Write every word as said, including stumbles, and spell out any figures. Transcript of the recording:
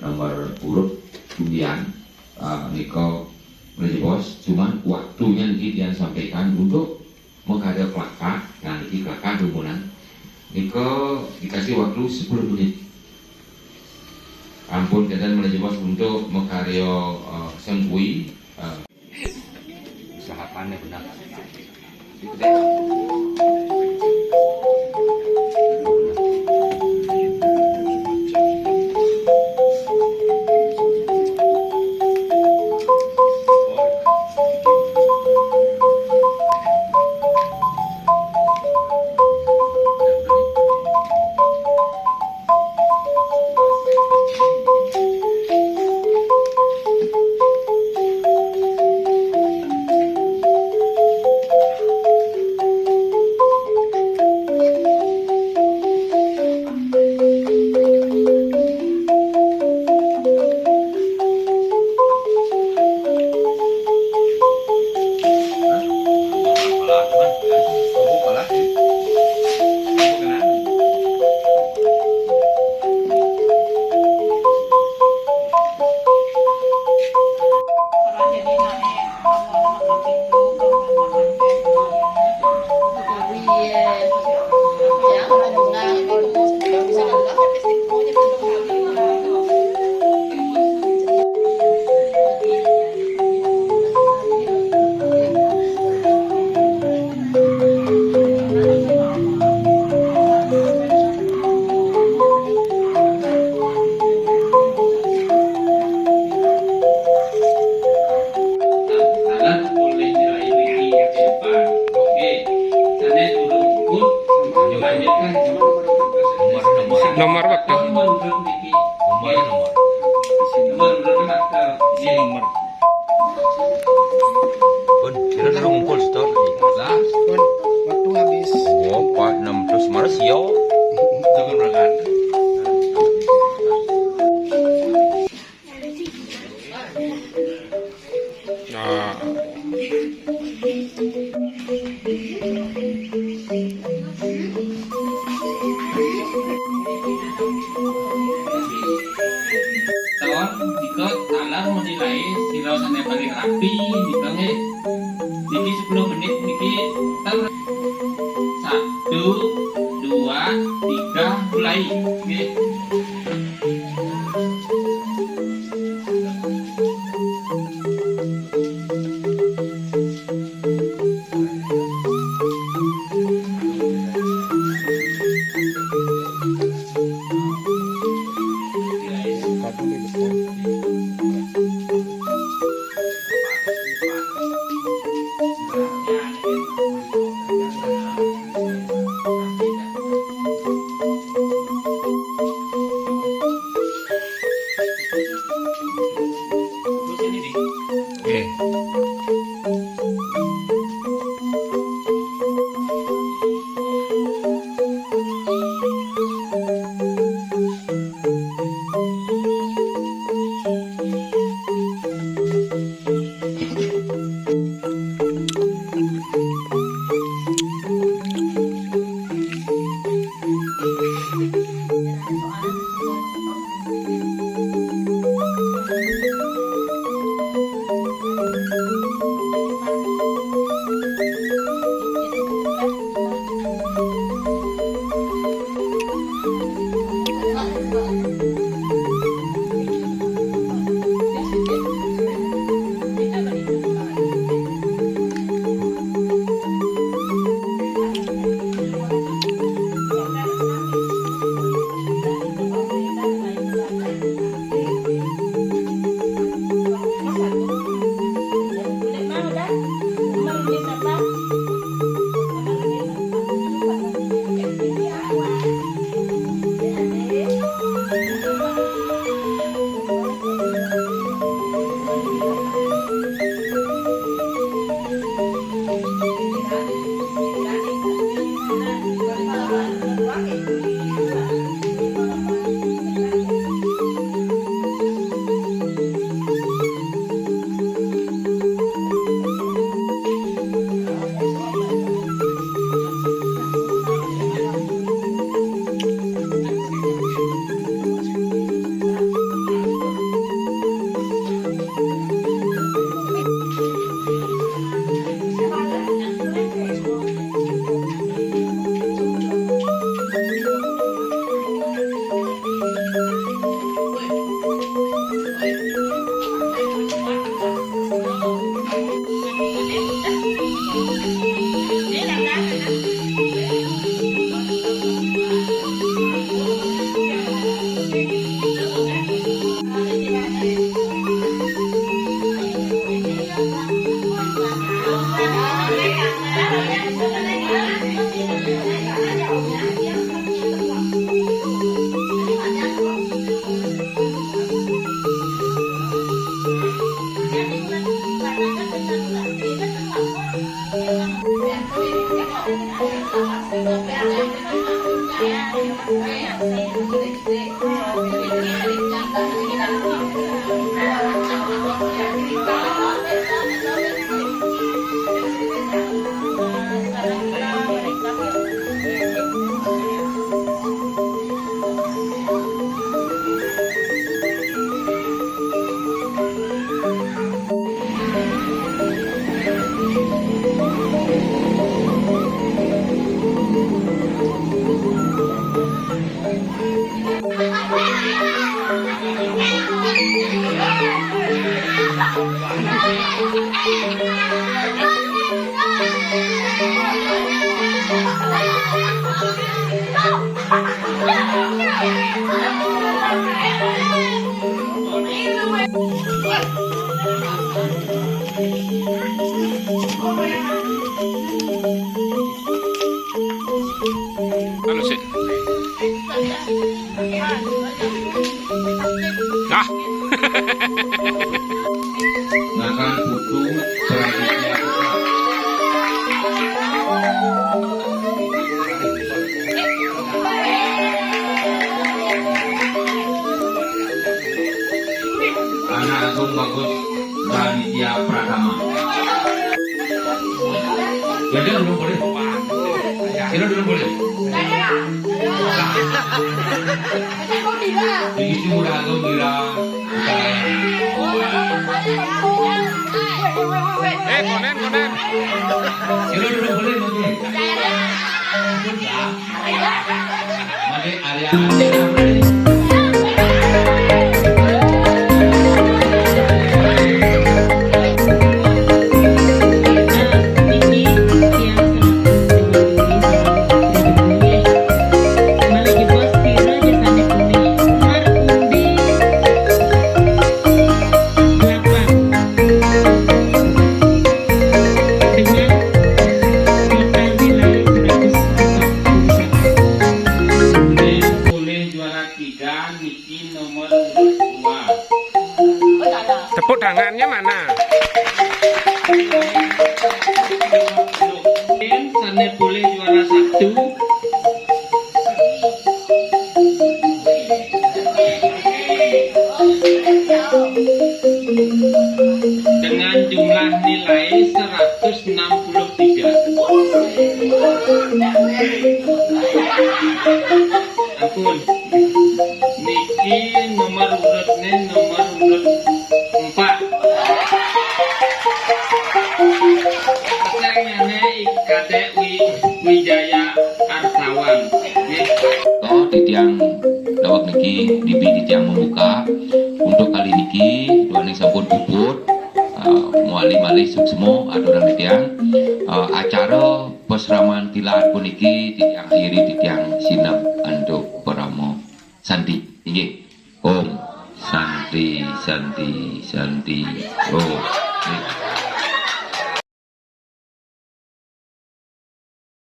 Nomor urut undian, eh, nika, Raja Bos, cuman waktunya niki tiang sampaikan untuk makarya plakat, nah, niki plakat dumunan. Nika dikasih waktu sepuluh menit. Ampun, kenten, Raja Bos, untuk makarya, eh, sengkui, eh, usahakan ya benar. Nomor waktu. Nomor, nomor. Nomor. Pun, kira-kira ngumpul setor. Lah. Pun, waktu habis. Oh, Pak, enam belas Maret, yo. Jangan berangkat. Nah. Ton, nika taler menilai sira sane paling rapi, nika nggih. Niki sepuluh menit niki, ter-, satu, dua, tiga, mulai. Nggih. Anu sih. Nah. Makan putu selanjutnya. Anak Agung Bagus Raditya Pratama. Ya, dia belum boleh. Dia belum boleh. Di situ udah Agung bilang. Eh, konen, konen. Dia belum boleh, Bang. Dengan total nilai seratus empat puluh satu. Oleh juara tiga, niki nomor urut dua. Tepuk tangannya mana? Tim sane boleh juara satu. Dengan jumlah nilai seratus enam puluh tiga. Ampun. Niki nomor urutnya nomor urut empat. Pesengannya I K T Wi-, Wijaya Artawan. Nggih. Oh, titiang daweg niki dibi titiang membuka untuk kali niki, duaning sampun puput, eh, mawali malih suksma aturang titiang, eh, acara pasraman tilar puniki titiang akhiri titiang sineb antuk parama santi. Inggih. Om Santi, Santi, Santi. Om.